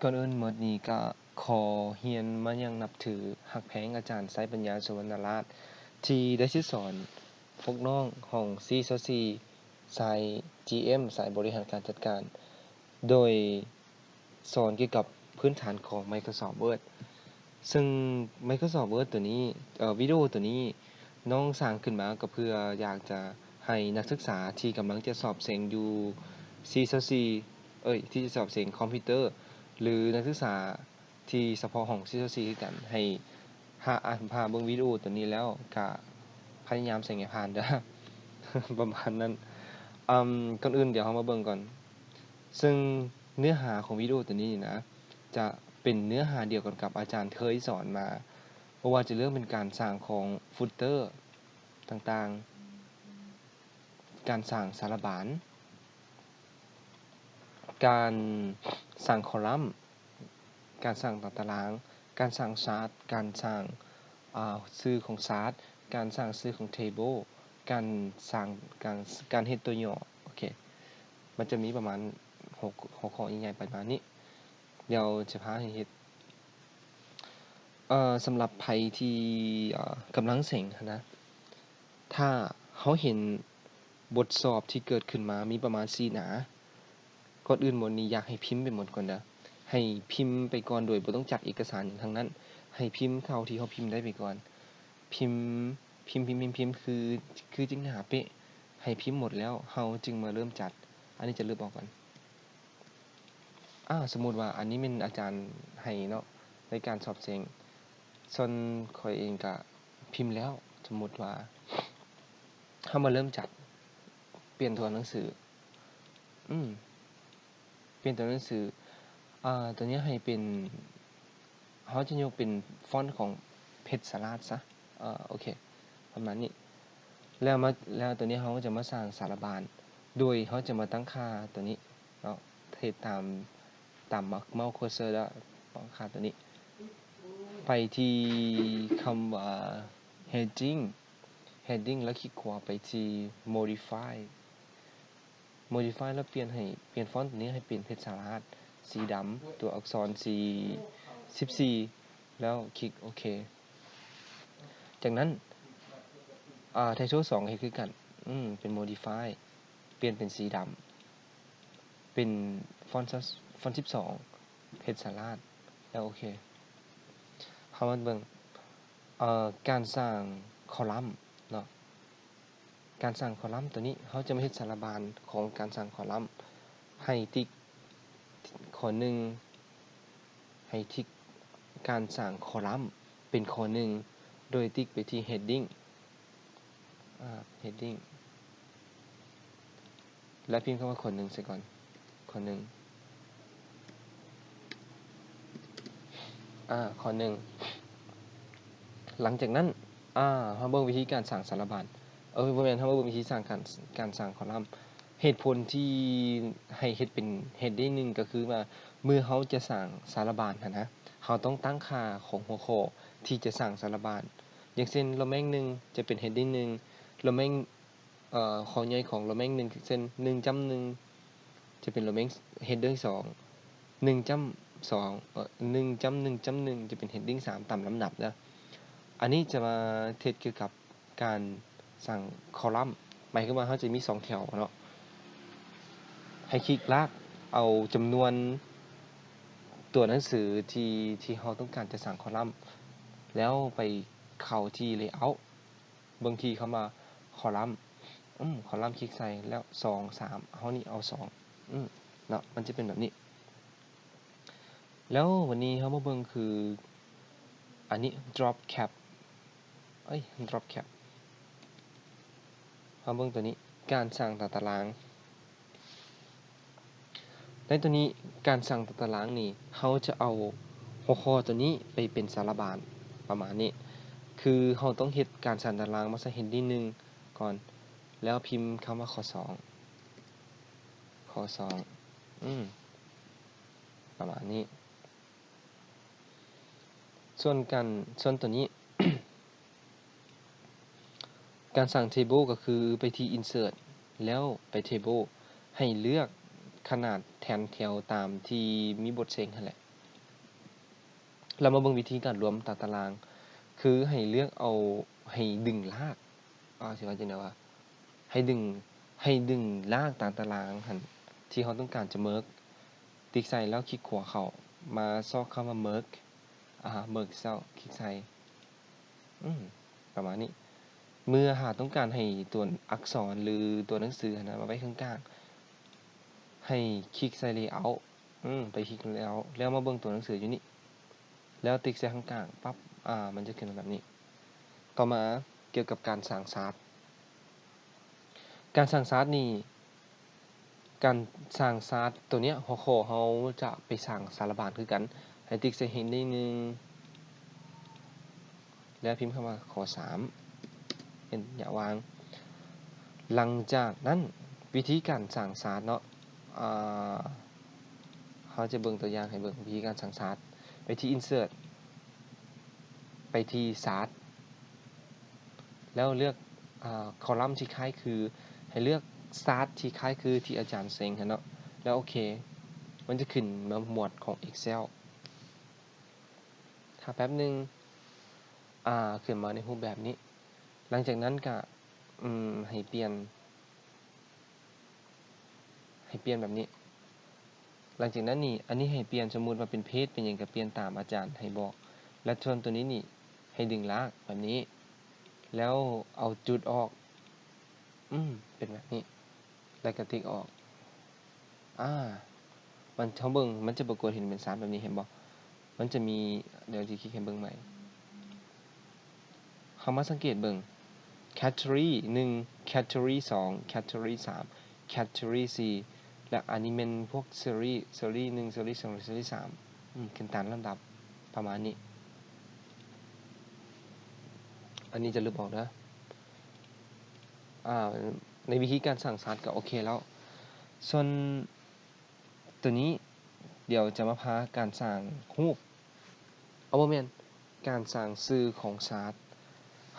ກ່ອນອື່ນໝົດນີ້ກະຂໍຮຽນມາຍັງນັບຖືຮັກແພງອາຈານໄຊປັນຍາ ສຸວັນນະລາດ ທີ່ໄດ້ສິດສອນພວກນ້ອງຫ້ອງສີ່ຊາວສີ່ ສາຍ GM ສາຍບໍລິຫານການຈັດການ ໂດຍສອນກ່ຽວກັບພື້ນຖານຂອງ Microsoft Word ເຊິ່ງ Microsoft Word ຕົວນີ້ ເອີ ວິດີໂອຕົວນີ້ ນ້ອງສ້າງຂຶ້ນມາກໍເພື່ອຢາກຈະໃຫ້ນັກສຶກສາທີ່ກຳລັງຈະສອບເສັງຢູ່ ສີ່ຊາວສີ່ ເອີຍ ທີ່ຈະສອບເສັງຄອມພິວເຕີ ຫຼື ນັກສຶກສາທີ່ສະເພາະຫ້ອງ ສີ່ຊາວສີ່ ຄືກັນ ໃຫ້ຫາ ອ່າ ຫາເບິ່ງວິດີໂອຕົວນີ້ແລ້ວກະພະຍາຍາມໃສ່ໃຫ້ຜ່ານເດີ້ ປະມານນັ້ນ. ອາ ກ່ອນອື່ນດຽວເຮົາມາເບິ່ງກ່ອນ ເຊິ່ງເນື້ອຫາຂອງວິດີໂອຕົວນີ້ນີ້ນະ ຈະເປັນເນື້ອຫາດຽວກັນກັບອາຈານເຄີຍສອນມາ ບໍ່ວ່າຈະເລື່ອງເປັນການສ້າງຂອງຟຸດເຕີຕ່າງໆ, ການສ້າງສາລະບານ, ການສ້າງຄໍລັມ, ການສ້າງຕາຕະລາງ, ການສ້າງຊາດ, ການສ້າງ ອາ ຊື່ຂອງຊາດ, ການສ້າງຊື່ຂອງເທເບິ້ນ, ການສ້າງ ການ ການເຮັດຕົວຫຍໍ້. ໂອເຄ ມັນຈະມີປະມານຫົວ ຫົວຂໍ້ໃຫຍ່ໆປະມານນີ້. ດຽວຈະພາໃຫ້ເຮັດ ເອີ ສຳລັບໃຜທີ່ ເອີ ກຳລັງເສັງຫັ້ນນະ, ຖ້າເຮົາເຫັນບົດສອບທີ່ເກີດຂຶ້ນມາມີປະມານສີ່ໜ້າ, ກ່ອນອື່ນໝົດນີ້ຢາກໃຫ້ພິມໄປໝົດກ່ອນເດີ້. ໃຫ້ພິມໄປກ່ອນໂດຍບໍ່ຕ້ອງຈັດເອກະສານຫຍັງທັງນັ້ນ. ໃຫ້ພິມເທົ່າທີ່ເຮົາພິມໄດ້ໄປກ່ອນ. ພິມ ພິມ ພິມ ພິມ ພິມ ຄື ຄືຈິງໜ້າເປະ. ໃຫ້ພິມໝົດແລ້ວ ເຮົາຈຶ່ງມາເລີ່ມຈັດ. ອັນນີ້ຈະລຶບອອກກ່ອນ. ອາ ສົມມຸດວ່າອັນນີ້ແມ່ນອາຈານໃຫ້ເນາະ ໃນການສອບເສັງ, ສ່ວນຂ້ອຍເອງກະພິມແລ້ວ. ສົມມຸດວ່າເຮົາມາເລີ່ມຈັດ ປ່ຽນຕົວໜັງສື ອືມ ປ່ຽນຕົວໜັງສື ອາ ຕົວນີ້ໃຫ້ເປັນ ເຮົາຈະຍົກເປັນຟອນຂອງເພັດສະລາດຊະ. ເອີ ໂອເຄ ປະມານນີ້. ແລ້ວມາ ແລ້ວຕົວນີ້ເຮົາຈະມາສ້າງສາລະບານ ໂດຍເຮົາຈະມາຕັ້ງຄ່າຕົວນີ້ເນາະ, ເຮັດຕາມ ຕາມເມົາສ໌ເຄີເຊີ ແລ້ວຕັ້ງຄ່າຕົວນີ້ ໄປທີ່ຄຳວ່າ ເຮັດດິ້ງ ເຮັດດິ້ງ ແລ້ວຄລິກຂວາໄປທີ່ໂມດິຟາຍ ໂມດິຟາຍ ແລ້ວປ່ຽນໃຫ້ ປ່ຽນຟອນຕົວນີ້ໃຫ້ເປັນເພັດສະລາດ ສີດຳ ຕົວອັກສອນສີສິບສີ່ ແລ້ວຄລິກໂອເຄ. ຈາກນັ້ນ ອາ ໄທເທິລສອງ ເຮັດຄືກັນ ອືມ ເປັນໂມດິຟາຍ ປ່ຽນເປັນສີດຳ ເປັນຟອນ ຟອນສິບສອງ ເພັດສະລາດ ແລ້ວໂອເຄ. ເຮົາມາເບິ່ງ ເອີ ການສ້າງຄໍລັມເນາະ. ການສ້າງຄໍລັມຕົວນີ້ ເຮົາຈະມາເຮັດສາລະບານຂອງການສ້າງຄໍລັມ ໃຫ້ຕິກຂໍ້ໜຶ່ງ ໃຫ້ຕິກການສ້າງຄໍລັມເປັນຂໍ້ໜຶ່ງ ໂດຍຕິກໄປທີ່ເຮັດດິ້ງ ອາ ເຮັດດິ້ງ ແລ້ວພິມຄຳວ່າຂໍ້ໜຶ່ງໃສ່ກ່ອນ ຂໍ້ໜຶ່ງ ອາ ຂໍ້ໜຶ່ງ. ຫຼັງຈາກນັ້ນ ອາ ເຮົາເບິ່ງວິທີການສ້າງສາລະບານ ເອີ ບໍ່ແມ່ນ ເຮົາມາເບິ່ງວິທີສ້າງການ ການສ້າງຄໍລັມ. ເຫດຜົນທີ່ໃຫ້ເຮັດເປັນເຮັດດິ້ງໜຶ່ງ ກໍຄືວ່າເມື່ອເຮົາຈະສ້າງສາລະບານຫັ້ນນະ ເຮົາຕ້ອງຕັ້ງຄ່າຂອງຫົວຂໍ້ທີ່ຈະສ້າງສາລະບານ. ຢ່າງເຊັ່ນ ໂຣແມນໜຶ່ງ ຈະເປັນເຮັດດິ້ງໜຶ່ງ ໂຣແມນ ເອີ ຂໍ້ໃຫຍ່ຂອງໂຣແມນໜຶ່ງ ເຊັ່ນ ໜຶ່ງຈ້ຳໜຶ່ງ ຈະເປັນໂຣແມນເຮັດດິ້ງສອງ ໜຶ່ງຈ້ຳສອງ ເອີ ໜຶ່ງຈ້ຳໜຶ່ງຈ້ຳໜຶ່ງ ຈະເປັນເຮັດດິ້ງສາມ ຕາມລຳດັບເດີ້. ອັນນີ້ຈະມາເຮັດກ່ຽວກັບການສ້າງຄໍລັມ ໝາຍຄວາມວ່າເຮົາຈະມີສອງແຖວເນາະ ໃຫ້ຄລິກລາກເອົາຈຳນວນຕົວໜັງສືທີ່ ທີ່ເຮົາຕ້ອງການຈະສ້າງຄໍລັມ ແລ້ວໄປເຂົ້າທີ່ເລເອົາ ເບິ່ງທີ່ຄຳວ່າຄໍລັມ ອືມ ຄໍລັມ ຄລິກໃສ່ ແລ້ວສອງ ສາມ ເຮົານີ້ເອົາສອງ ອືມ ເນາະ ມັນຈະເປັນແບບນີ້. ແລ້ວວັນນີ້ເຮົາມາເບິ່ງຄື ອັນນີ້ ດຣອບແຄັບ ເອີຍ ດຣອບແຄັບ ເຮົາເບິ່ງຕົວນີ້ ການສ້າງຕາຕະລາງ. ໃນຕົວນີ້ ການສ້າງຕາຕະລາງນີ້ ເຮົາຈະເອົາຫົວຂໍ້ຕົວນີ້ໄປເປັນສາລະບານ ປະມານນີ້ ຄືເຮົາຕ້ອງເຮັດການສ້າງຕາຕະລາງມາໃສ່ເຮັດດິ້ງໜຶ່ງກ່ອນ ແລ້ວພິມຄຳວ່າຂໍ້ສອງ ຂໍ້ສອງ ອືມ ປະມານນີ້. ສ່ວນການ ສ່ວນຕົວນີ້ ການສ້າງເທເບິ້ນກໍຄືໄປທີ່ອິນເສີດ ແລ້ວໄປເທເບິ້ນ ໃຫ້ເລືອກຂະໜາດແທນແຖວຕາມທີ່ມີບົດເສັງຫັ້ນແຫຼະ ແລ້ວມາເບິ່ງວິທີການລວມຕາຕະລາງ ຄືໃຫ້ເລືອກເອົາ ໃຫ້ດຶງລາກ ອາ ຊິວ່າຈັ່ງໃດວະ ໃຫ້ດຶງ ໃຫ້ດຶງລາກຕາຕະລາງຫັ້ນ ທີ່ເຮົາຕ້ອງການຈະ merge ຕິກໃສ່ແລ້ວຄລິກຂວາເຂົ້າ ມາຊອກຄຳວ່າ merge ອາ merge cell ຄລິກໃສ່ ອືມ ປະມານນີ້. ເມື່ອຫາກຕ້ອງການໃຫ້ຕົວອັກສອນ ຫຼື ຕົວໜັງສືຫັ້ນນະ ມາໄວ້ເຄິ່ງກາງ ໃຫ້ຄລິກໃສ່ layout ອືມ ໄປຄລິກ layout ແລ້ວມາເບິ່ງຕົວໜັງສືຢູ່ນີ້ ແລ້ວຕິກໃສ່ເຄິ່ງກາງ ປັບ ອາ ມັນຈະຂຶ້ນມາແບບນີ້. ຕໍ່ມາ ກ່ຽວກັບການສ້າງຊາດ ການສ້າງຊາດນີ້ ການສ້າງຊາດໂຕເນີ້ຍ ຫົວຂໍ້ເຮົາຈະໄປສ້າງສາລະບານຄືກັນ ໃຫ້ຕິກໃສ່ເຮັດໜ້ອຍໜຶ່ງ ແລ້ວພິມຄຳວ່າ ຂໍ້ສາມ ເຮັດ ຢ່າວາງ. ຫຼັງຈາກນັ້ນ ວິທີການສ້າງຊາດເນາະ ອາ ເຮົາຈະເບິ່ງຕົວຢ່າງໃຫ້ເບິ່ງ ວິທີການສ້າງຊາດ ໄປທີ່ insert ໄປທີ່ chart ແລ້ວເລືອກ ອາ column ທີ່ຄ້າຍຄື ໃຫ້ເລືອກ chart ທີ່ຄ້າຍຄືທີ່ອາຈານເສັງຫັ້ນເນາະ ແລ້ວໂອເຄ ມັນຈະຂຶ້ນມາໝວດຂອງ Excel. ຖ້າແປັບໜຶ່ງ ອາ ຂຶ້ນມາໃນຮູບແບບນີ້. ຫຼັງຈາກນັ້ນກະ ອືມ ໃຫ້ປ່ຽນ ໃຫ້ປ່ຽນແບບນີ້. ຫຼັງຈາກນັ້ນນີ້ ອັນນີ້ໃຫ້ປ່ຽນ ສົມມຸດວ່າເປັນເພຈ ເປັນຫຍັງກະປ່ຽນຕາມອາຈານໃຫ້ບອກ ແລະ ສ່ວນໂຕນີ້ນີ້ ໃຫ້ດຶງລາກແບບນີ້ ແລ້ວເອົາຈຸດອອກ ອືມ ເປັນແບບນີ້ ແລ້ວກະຕິກອອກ. ອາ ມັນ ເຮົາເບິ່ງ ມັນຈະປາກົດເຫັນເປັນຊາດແບບນີ້ ເຫັນບໍ່? ມັນຈະມີ ດຽວຊິຄລິກໃຫ້ເບິ່ງໃໝ່. ເຮົາມາສັງເກດເບິ່ງ category ໜຶ່ງ category ສອງ category ສາມ category ສີ່ ແລະ ອັນນີ້ແມ່ນພວກ series series ໜຶ່ງ series ສອງ series ສາມ ອືມ ຂຶ້ນຕາມລຳດັບປະມານນີ້. ອັນນີ້ຈະລຶບອອກເດີ. ອາ ໃນວິທີການສ້າງຊາດກະໂອເຄແລ້ວ. ສ່ວນໂຕນີ້ ດຽວຈະມາພາການສ້າງຮູບ ເອົາ ບໍ່ແມ່ນ ການສ້າງຊື່ຂອງຊາດ.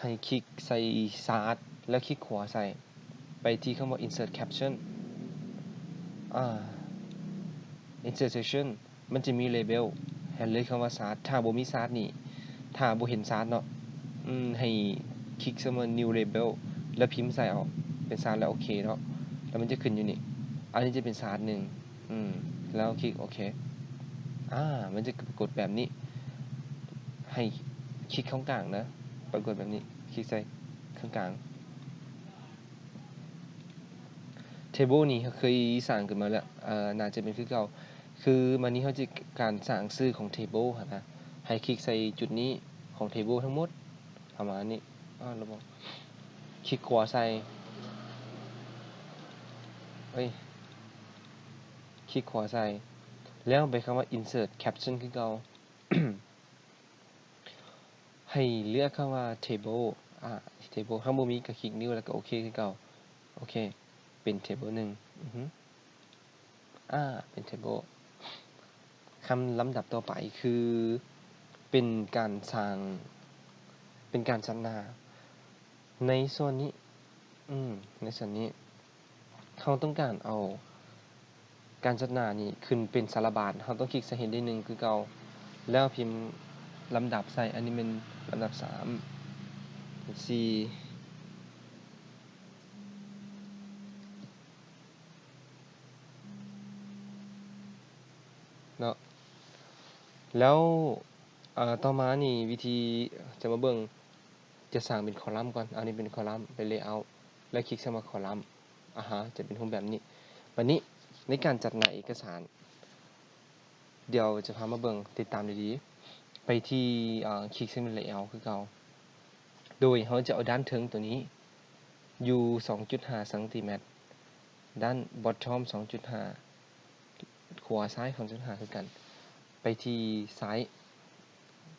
ໃຫ້ຄລິກໃສ່ຊາດ ແລ້ວຄລິກຂວາໃສ່ ໄປທີ່ຄຳວ່າ insert caption ອາ insert section ມັນຈະມີ label ໃຫ້ເລືອກຄຳວ່າຊາດ. ຖ້າບໍ່ມີຊາດນີ້ ຖ້າບໍ່ເຫັນຊາດເນາະ ອືມ ໃຫ້ຄລິກໃສ່ຄຳວ່າ new label ແລ້ວພິມໃສ່ເອົາເປັນຊາດ ແລ້ວໂອເຄເນາະ ແລ້ວມັນຈະຂຶ້ນຢູ່ນີ້. ອັນນີ້ຈະເປັນຊາດໜຶ່ງ ອືມ ແລ້ວຄລິກໂອເຄ ອາ ມັນຈະປາກົດແບບນີ້. ໃຫ້ຄລິກເຄິ່ງກາງເດີ ປາກົດແບບນີ້ ຄລິກໃສ່ເຄິ່ງກາງ. table ນີ້ເຮົາເຄີຍສ້າງຂຶ້ນມາແລ້ວ ເອີ ໜ້າຈະເປັນຄືເກົ່າ ຄືບາດນີ້ເຮົາຈະການສ້າງຊື່ຂອງ table ຫັ້ນນະ ໃຫ້ຄລິກໃສ່ຈຸດນີ້ຂອງ table ທັງໝົດ ປະມານນີ້ ອາ ລະບົບ ຄລິກຂວາໃສ່ ເອີຍ ຄລິກຂວາໃສ່ ແລ້ວໄປຄຳວ່າ insert caption ຄືເກົ່າ. ໃຫ້ເລືອກຄຳວ່າ table ອາ table ຖ້າບໍ່ມີກະຄລິກນິ້ວ ແລ້ວກະໂອເຄຄືເກົ່າ. ໂອເຄ ເປັນ table ໜຶ່ງ ອື ອາ ເປັນ table. ຄຳລຳດັບຕໍ່ໄປຄື ເປັນການສ້າງ ເປັນການຈັດໜ້າ. ໃນສ່ວນນີ້ ອືມ ໃນສ່ວນນີ້ ເຮົາຕ້ອງການເອົາການຈັດໜ້ານີ້ຂຶ້ນເປັນສາລະບານ ເຮົາຕ້ອງຄລິກໃສ່ heading ໜຶ່ງຄືເກົ່າ ແລ້ວພິມລຳດັບໃສ່ ອັນນີ້ແມ່ນລຳດັບສາມ ສີ່ ເນາະ ແລ້ວ ເອີ ຕໍ່ມານີ້ວິທີຈະມາເບິ່ງ ຈະສ້າງເປັນຄໍລັມກ່ອນ ອັນນີ້ເປັນຄໍລັມ ເປັນ layout ແລ້ວຄລິກໃສ່ວ່າຄໍລັມ ອາຮະ ຈະເປັນຮູບແບບນີ້. ບາດນີ້ໃນການຈັດໜ້າເອກະສານ ດຽວຈະພາມາເບິ່ງ ຕິດຕາມດີໆ ໄປທີ່ ເອີ ຄລິກໃສ່ layout ຄືເກົ່າ ໂດຍເຮົາຈະເອົາດ້ານເທິງໂຕນີ້ຢູ່ສອງຈຸດຫ້າຊັງຕີແມັດ ດ້ານ bottom ສອງຈຸດຫ້າ ຂວາຊ້າຍ ສອງຈຸດຫ້າ ຄືກັນ ໄປທີ່ size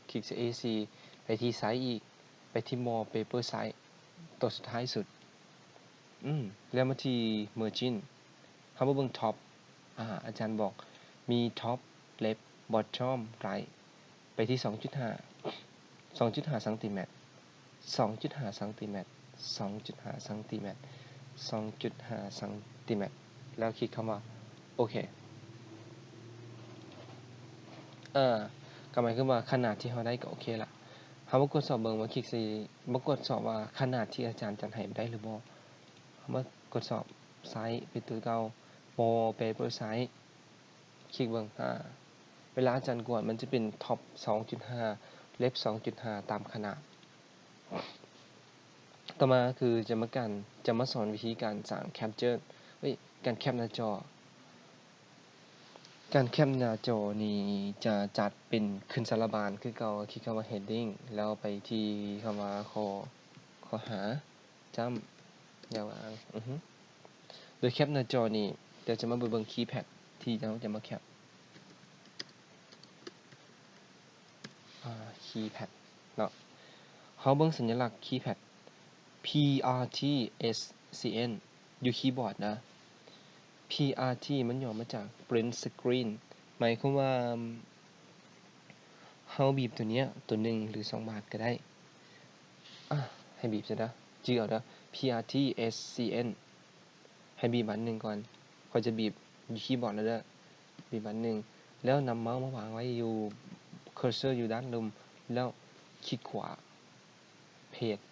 ຄລິກໃສ່ A C ໄປທີ່ size ອີກ ໄປທີ່ more paper size ໂຕສຸດທ້າຍສຸດ ອືມ ແລ້ວມາທີ່ margin ເຮົາມາເບິ່ງ top ອາ ອາຈານບອກມີ top left bottom right ໄປທີ່ ສອງຈຸດຫ້າ ສອງຈຸດຫ້າຊັງຕີແມັດ ສອງຈຸດຫ້າຊັງຕີແມັດ ສອງຈຸດຫ້າຊັງຕີແມັດ ສອງຈຸດຫ້າຊັງຕີແມັດ ແລ້ວຄລິກຄຳວ່າໂອເຄ. ເອີ ກໍໝາຍຄວາມວ່າຂະໜາດທີ່ເຮົາໄດ້ກໍໂອເຄລະ. ເຮົາມາກວດສອບເບິ່ງວ່າຄລິກໃສ່ ມາກວດສອບວ່າຂະໜາດທີ່ອາຈານຈັດໃຫ້ໄດ້ຫຼືບໍ່. ເຮົາມາກວດສອບຊ້າຍເປັນຕົວເກົ່າ More Paper Size ຄລິກເບິ່ງ ອາ ເວລາອາຈານກວດມັນຈະເປັນ Top ສອງຈຸດຫ້າ Left ສອງຈຸດຫ້າ ຕາມຂະໜາດ. ຕໍ່ມາຄືຈະມາການ ຈະມາສອນວິທີການສ້າງ capture ເອີຍ ການແຄບໜ້າຈໍ. ການແຄບໜ້າຈໍນີ້ຈະຈັດເປັນຂຶ້ນສາລະບານຄືເກົ່າ, ຄລິກຄຳວ່າ heading ແລ້ວໄປທີ່ຄຳວ່າຂໍ້ ຂໍ້ຫາ ຈ້ຳ ຢ່າງວ່າ ອື ໂດຍແຄບໜ້າຈໍນີ້ ດຽວຈະມາເບິ່ງ keypad ທີ່ເຮົາຈະມາແຄບ ອ່າ keypad ເນາະ. ເຮົາເບິ່ງສັນຍະລັກ keypad P R T S C N ຢູ່ຄີບອດນະ. P R T ມັນຫຍໍ້ມາຈາກ Print Screen ໝາຍຄວາມວ່າເຮົາບີບຕົວເນີ້ຍ ຕົວໜຶ່ງ ຫຼື ສອງບາດກໍໄດ້. ອາ ໃຫ້ບີບຊະເດີ ຈື່ເອົາເດີ P R T S C N ໃຫ້ບີບບາດໜຶ່ງກ່ອນ. ຂ້ອຍຈະບີບຢູ່ຄີບອດແລ້ວເດີ ບີບບາດໜຶ່ງ ແລ້ວນຳເມົາສ໌ມາວາງໄວ້ຢູ່ cursor ຢູ່ດ້ານລຸ່ມ ແລ້ວຄລິກຂວາ paste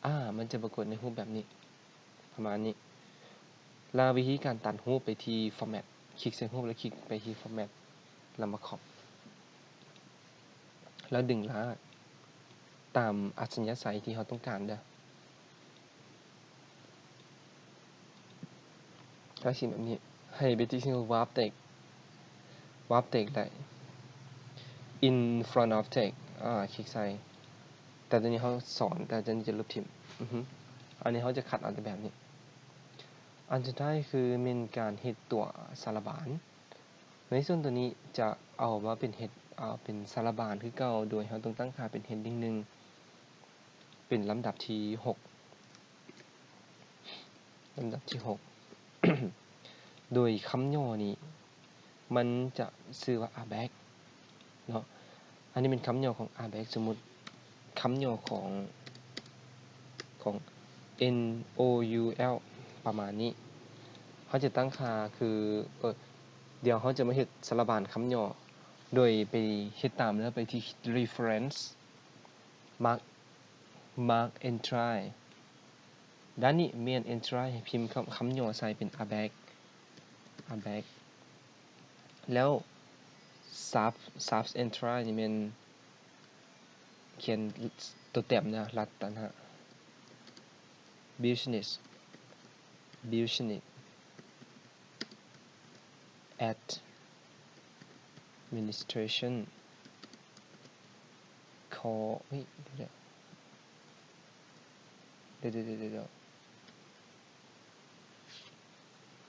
ອາ ມັນຈະປາກົດໃນຮູບແບບນີ້ ປະມານນີ້. ແລ້ວວິທີການຕັດຮູບໄປທີ່ format ຄລິກໃສ່ຮູບແລ້ວຄລິກໄປທີ່ format ແລ້ວມາ crop ແລ້ວດຶງລາກຕາມອັດສະຍະໄສທີ່ເຮົາຕ້ອງການເດີ. ກໍຊິແບບນີ້ ໃຫ້ໄປທີ່ warp text warp text ໄດ້ in front of text ອາ ຄລິກໃສ່. ແຕ່ຕົວນີ້ເຮົາສອນ ແຕ່ຕົວນີ້ຈະລົບຖິ້ມ. ອື ອັນນີ້ເຮົາຈະຄັດເອົາແຕ່ແບບນີ້. ອັນສຸດທ້າຍຄືແມ່ນການເຮັດຕົວສາລະບານ. ໃນສ່ວນຕົວນີ້ຈະເອົາມາເປັນເຮັດ ເອົາເປັນສາລະບານຄືເກົ່າ ໂດຍເຮົາຕ້ອງຕັ້ງຄ່າເປັນ heading ໜຶ່ງ ເປັນລຳດັບທີຫົກ ລຳດັບທີຫົກ ໂດຍຄຳຫຍໍ້ນີ້ມັນຈະຊື່ວ່າ abstract ເນາະ. ອັນນີ້ເປັນຄຳຫຍໍ້ຂອງ abstract ສົມມຸດຄຳຫຍໍ້ຂອງ ຂອງ N O U L ປະມານນີ້. ເຮົາຈະຕັ້ງຄ່າຄື ເອີ ດຽວເຮົາຈະມາເຮັດສາລະບານຄຳຫຍໍ້ ໂດຍໄປເຮັດຕາມເດີ ໄປທີ່ reference mark mark entry ດ້ານນີ້ແມ່ນ entry ໃຫ້ພິມຄຳ ຄຳຫຍໍ້ໃສ່ເປັນ abstract abstract ແລ້ວ sub sub entry ນີ້ແມ່ນ ຂຽນຕົວແຕ້ມນະ ລັດຕະນະ business business administration ຂໍ ເອີຍ ດຽວ ດຽວ ດຽວ ດຽວ ດຽວ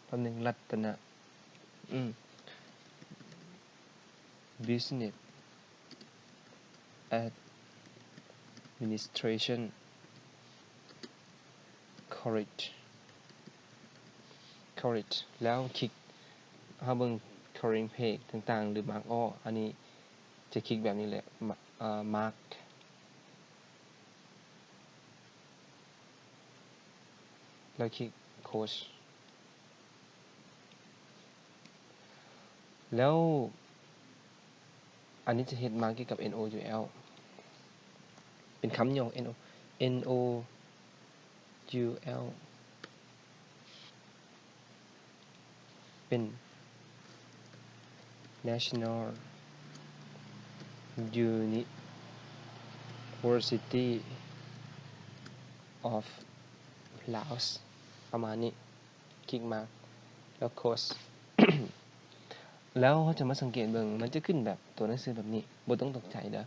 ແປັບໜຶ່ງ ລັດຕະນະ ອືມ business administration college college ແລ້ວຄລິກ ເຮົາເບິ່ງ current page ຕ່າງໆ ຫຼື mark all ອັນນີ້ຈະຄລິກແບບນີ້ແຫຼະ ມາ ເອີ mark ແລ້ວຄລິກ close ແລ້ວອັນນີ້ຈະເຮັດມາກ່ຽວກັບ N O U L ເປັນຄຳຫຍໍ້ N O N O U L ເປັນ National University of Laos ປະມານນີ້ ຄລິກມາ ແລ້ວ close ແລ້ວເຮົາຈະມາສັງເກດເບິ່ງ ມັນຈະຂຶ້ນແບບຕົວໜັງສືແບບນີ້ ບໍ່ຕ້ອງຕົກໃຈເດີ.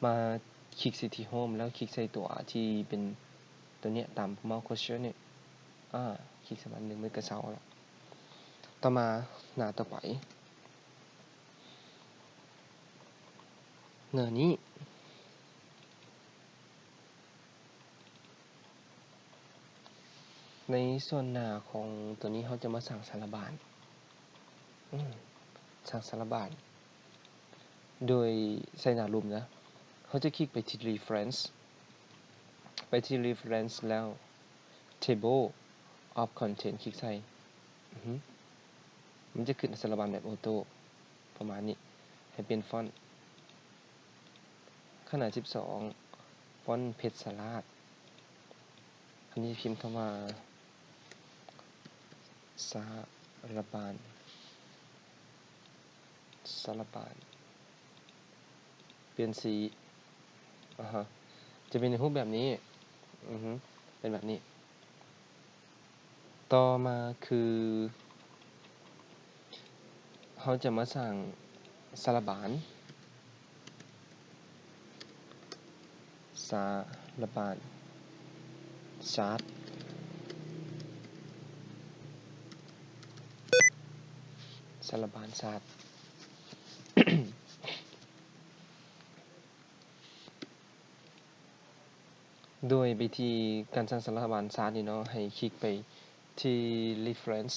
ມາຄລິກໃສ່ທີ່ Home ແລ້ວຄລິກໃສ່ຕົວທີ່ເປັນຕົວເນີ້ຍ ຕາມເມົາສ໌ cursor ນີ້ ອາ ຄລິກໃສ່ບາດໜຶ່ງ ມັນກະເຊົາລະ. ຕໍ່ມາໜ້າຕໍ່ໄປ ໜ້ານີ້ ໃນສ່ວນໜ້າຂອງຕົວນີ້ ເຮົາຈະມາສ້າງສາລະບານ ອືມ ສ້າງສາລະບານ ໂດຍໃສ່ໜ້າລຸ່ມນະ ເຮົາຈະຄລິກໄປທີ່ Reference ໄປທີ່ Reference ແລ້ວ Table of Content ຄລິກໃສ່ ອື ມັນຈະຂຶ້ນສາລະບານແບບໂອໂຕ້ ປະມານນີ້. ໃຫ້ປ່ຽນຟອນ ຂະໜາດສິບສອງ ຟອນເພັດສະລາດ. ອັນນີ້ພິມຄຳວ່າ ສາລະບານ ສາລະບານ ປ່ຽນສີ ອາຮະ ຈະເປັນໃນຮູບແບບນີ້ ອືຮຶ ເປັນແບບນີ້. ຕໍ່ມາຄື ເຮົາຈະມາສ້າງສາລະບານ ສາລະບານຊາດ ສາລະບານຊາດ. ໂດຍໄປທີ່ການສ້າງສາລະບານຊາດນີ້ເນາະ, ໃຫ້ຄລິກໄປທີ່ Reference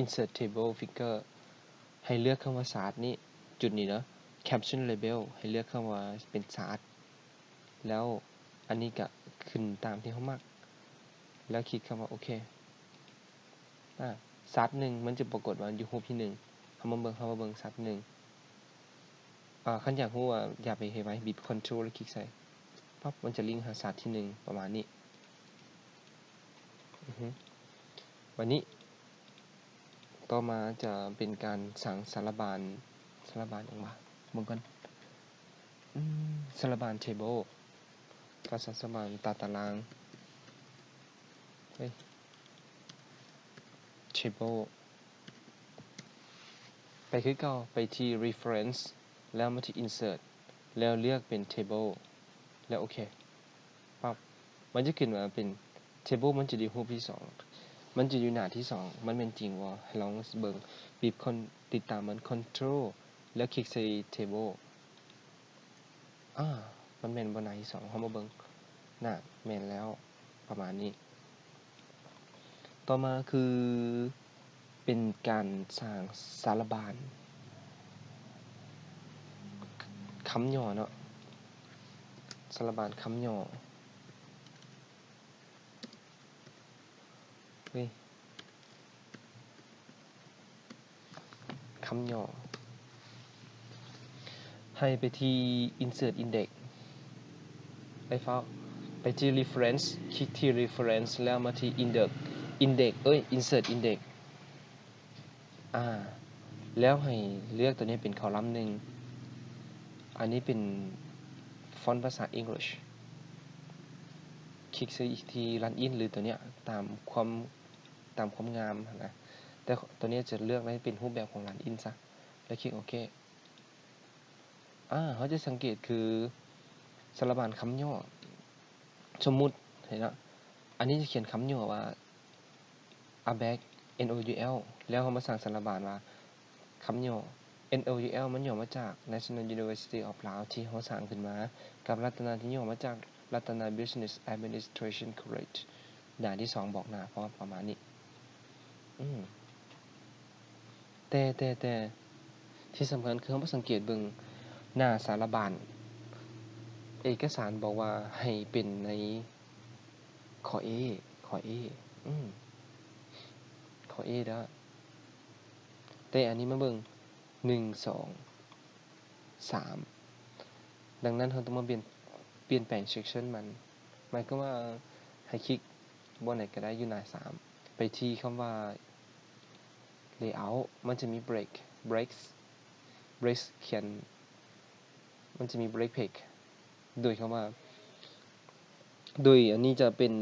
Insert Table Figure ໃຫ້ເລືອກຄຳວ່າຊາດນີ້ ຈຸດນີ້ເນາະ, Caption Label ໃຫ້ເລືອກຄຳວ່າເປັນຊາດ ແລ້ວອັນນີ້ກະຂຶ້ນຕາມທີ່ເຮົາມັກ ແລ້ວຄລິກຄຳວ່າໂອເຄ. ອາ ຊາດໜຶ່ງ ມັນຈະປາກົດວ່າຢູ່ຮູບທີໜຶ່ງ. ເຮົາມາເບິ່ງ ເຮົາມາເບິ່ງຊາດໜຶ່ງ. ອາ ຄັນຢາກຮູ້ວ່າ ຢາກໄປເຮັດໄວ ບີບ Control ແລ້ວຄລິກໃສ່ ປັບ ມັນຈະລິງຫາຊາດທີໜຶ່ງ ປະມານນີ້. ອືຮຶ ບາດນີ້ ຕໍ່ມາຈະເປັນການສ້າງສາລະບານ ສາລະບານຫຍັງວະ ເບິ່ງກ່ອນ. ອືມ ສາລະບານ Table ການສ້າງສາລະບານຕາຕະລາງ ເອີຍ Table ໄປຄືເກົ່າ ໄປທີ່ Reference ແລ້ວມາທີ່ Insert ແລ້ວເລືອກເປັນ Table ແລ້ວໂອເຄ ປັບ ມັນຈະຂຶ້ນມາເປັນ Table ມັນຈະຢູ່ຮູບທີສອງ ມັນຈະຢູ່ໜ້າທີສອງ ມັນແມ່ນຈິງບໍ່? ໃຫ້ລອງເບິ່ງ ບີບ Con ຕິດຕາມມັນ Control ແລ້ວຄລິກໃສ່ Table. ອາ ມັນແມ່ນບໍ່ໜ້າທີສອງ? ເຮົາມາເບິ່ງ ໜ້າແມ່ນແລ້ວ ປະມານນີ້. ຕໍ່ມາຄືເປັນການສ້າງສາລະບານຄຳຫຍໍ້ເນາະ, ສາລະບານຄຳຫຍໍ້. ເຮີ້ຍ ຄຳຫຍໍ້ ໃຫ້ໄປທີ່ Insert Index ໄປຟ້າວ ໄປທີ່ Reference ຄລິກທີ່ Reference ແລ້ວມາທີ່ Index Index ເອີຍ Insert Index ອາ ແລ້ວໃຫ້ເລືອກໂຕນີ້ເປັນຄໍລັມໜຶ່ງ ອັນນີ້ເປັນຟອນພາສາ English ຄລິກໃສ່ທີ່ Run In ຫຼື ໂຕເນີ້ຍ ຕາມຄວາມ ຕາມຄວາມງາມຫັ້ນນະ ແຕ່ໂຕນີ້ຈະເລືອກໃຫ້ເປັນຮູບແບບຂອງ Run In ຊະ ແລ້ວຄລິກໂອເຄ. ອາ ເຮົາຈະສັງເກດຄືສາລະບານຄຳຫຍໍ້ ສົມມຸດເນາະ ອັນນີ້ຈະຂຽນຄຳຫຍໍ້ວ່າ Abeg N O U L ແລ້ວເຮົາມາສ້າງສາລະບານວ່າ ຄຳຫຍໍ້ N O U L ມັນຫຍໍ້ມາຈາກ National University of Laos ທີ່ເຮົາສ້າງຂຶ້ນມາ ກັບ Ratana ທີ່ຫຍໍ້ມາຈາກ Ratana Business Administration College ໜ້າທີສອງບອກໜ້າ ເພາະປະມານນີ້ ອືມ ແຕ່ ແຕ່ ແຕ່ ທີ່ສຳຄັນຄືເຮົາມາສັງເກດເບິ່ງໜ້າສາລະບານ ເອກະສານບອກວ່າໃຫ້ເປັນໃນ ຂໍ້ A ຂໍ້ A ອືມ ຂໍ້ A ເດີ ແຕ່ອັນນີ້ມາເບິ່ງ ໜຶ່ງ ສອງ ສາມ ດັ່ງນັ້ນເຮົາຕ້ອງມາປ່ຽນ ປ່ຽນແປງ section ມັນ ໝາຍຄວາມວ່າໃຫ້ຄລິກບ່ອນໃດກໍໄດ້ຢູ່ໜ້າສາມ ໄປທີ່ຄຳວ່າ Layout ມັນຈະມີ break breaks breaks ຂຽນ ມັນຈະມີ break page ໂດຍຄຳວ່າ ໂດຍອັນນີ້ຈະເປັນ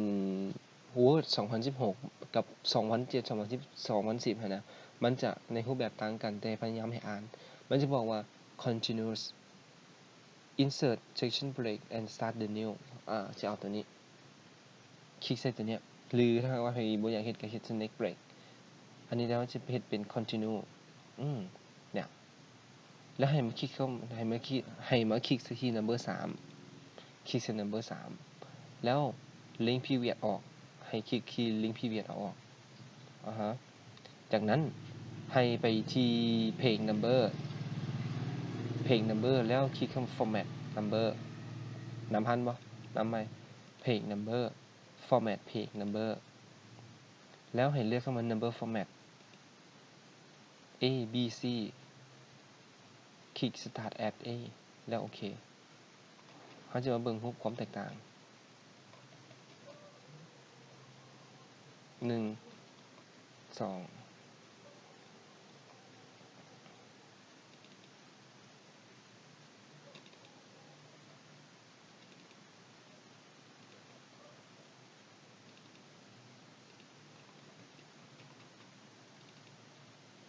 Word ສອງພັນສິບຫົກ ກັບ ສອງພັນເຈັດ ສອງພັນສິບ ສອງພັນສິບຫັ້ນນະ ມັນຈະໃນຮູບແບບຕ່າງກັນ ແຕ່ພະຍາຍາມໃຫ້ອ່ານ ມັນຈະບອກວ່າ Continuous Insert Section Break and Start the New ອາ ຈະເອົາໂຕນີ້ ຄລິກໃສ່ໂຕເນີ້ຍ ຫຼືຖ້າຫາກວ່າໃຜບໍ່ຢາກເຮັດກໍເຮັດ Snake Break ອັນນີ້ແລ້ວຈະເຮັດເປັນ Continue ອືມ ເນຍ ແລ້ວໃຫ້ມາຄລິກເຂົ້າ ໃຫ້ມາຄລິກ ໃຫ້ມາຄລິກໃສ່ທີ່ Number ສາມ ຄລິກໃສ່ Number ສາມ ແລ້ວ Link Previous ອອກ ໃຫ້ຄລິກທີ່ Link Previous ເອົາອອກ ອາຮະ ຈາກນັ້ນໃຫ້ໄປທີ່ Page Number Page Number ແລ້ວຄລິກຄຳ Format Number ນຳທັນບໍ່? ນຳໃໝ່ Page Number Format Page Number ແລ້ວໃຫ້ເລືອກຄຳວ່າ Number Format A B C ຄລິກ Start as A ແລ້ວໂອເຄ. ເຮົາຈະມາເບິ່ງຮູບຄວາມແຕກຕ່າງ ໜຶ່ງ ສອງ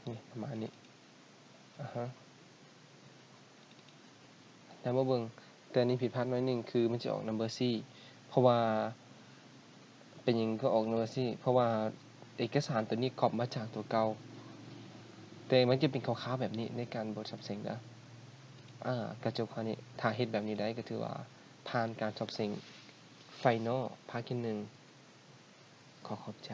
ນີ້ປະມານນີ້ ອາຮະ ແລ້ວມາເບິ່ງ ແຕ່ນີ້ຜິດພາດໜ້ອຍໜຶ່ງ ຄືມັນຈະອອກ number C ເພາະວ່າ ເປັນຫຍັງກໍອອກ number C ເພາະວ່າເອກະສານຕົວນີ້ກັອບມາຈາກຕົວເກົ່າ ແຕ່ມັນຈະເປັນຂາວໆແບບນີ້ໃນການບົດສອບເສັງເດີ. ອາ ກະຈົບເທົ່ານີ້ ຖ້າເຮັດແບບນີ້ໄດ້ກໍຖືວ່າຜ່ານການສອບເສັງ Final ພາກທີໜຶ່ງ. ຂໍຂອບໃຈ.